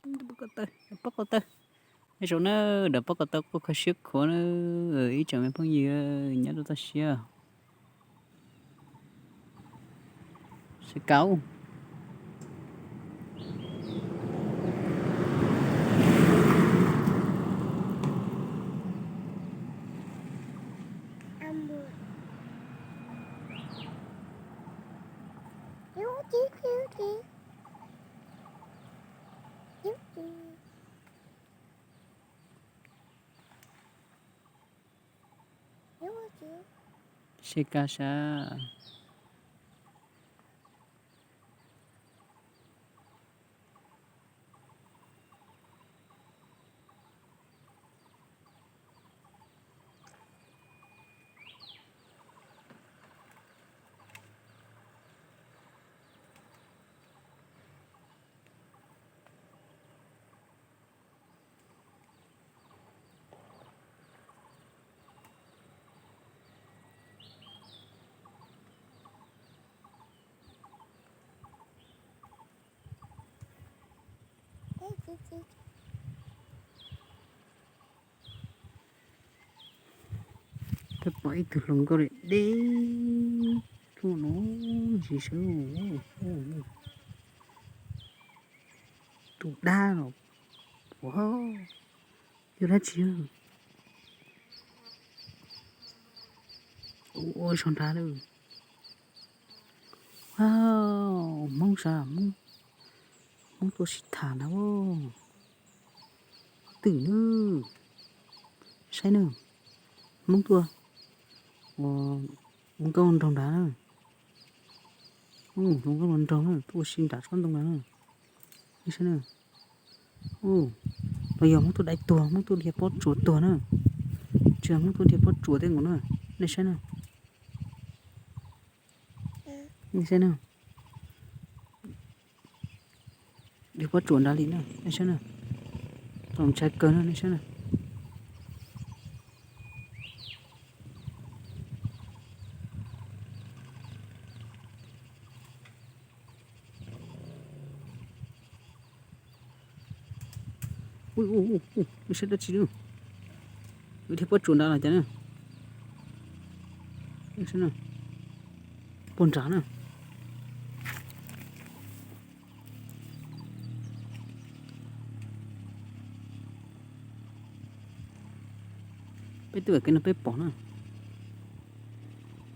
Pob koj taw, pob koj taw. Nyob zoo na, dam pob koj taw quaj kho siab khuav na, ib tsoom me phooj ywg nyob rau toj siab. Saib kaub. Seb kab sab. Peb pom ib tug hluas nkauj deb deb tuaj no, ntsis sawv. Tus dab no, ua, yog dab tsi? Ua zog nrad lawm. Hmoob sav, Hmoob tuaj sib tham na. Twm na, saib na, Hmoob tuaj, ua nkauj nraug nrad na. Hluas nkauj hluas nraug na, tuaj ua si nram tsob ntoo no na. Nej saib na. Los yog Hmoob tuaj dai tuag, Hmoob tuaj dhia pob tsuas tuag na. Tsis yog, Hmoob tuaj dhia pob tsuas tej nkaus na. Nej saib na. Nej saib na. Dhia pob tsuas nrad li na, nej saib na. Txaus ntshai kawg na, nej saib na. Ui, ui, ui, nej saib dab tsi na. Dhia pob tsuas nrad los cas na. Puag nrad na. Peb twb pom kev no peb pom na.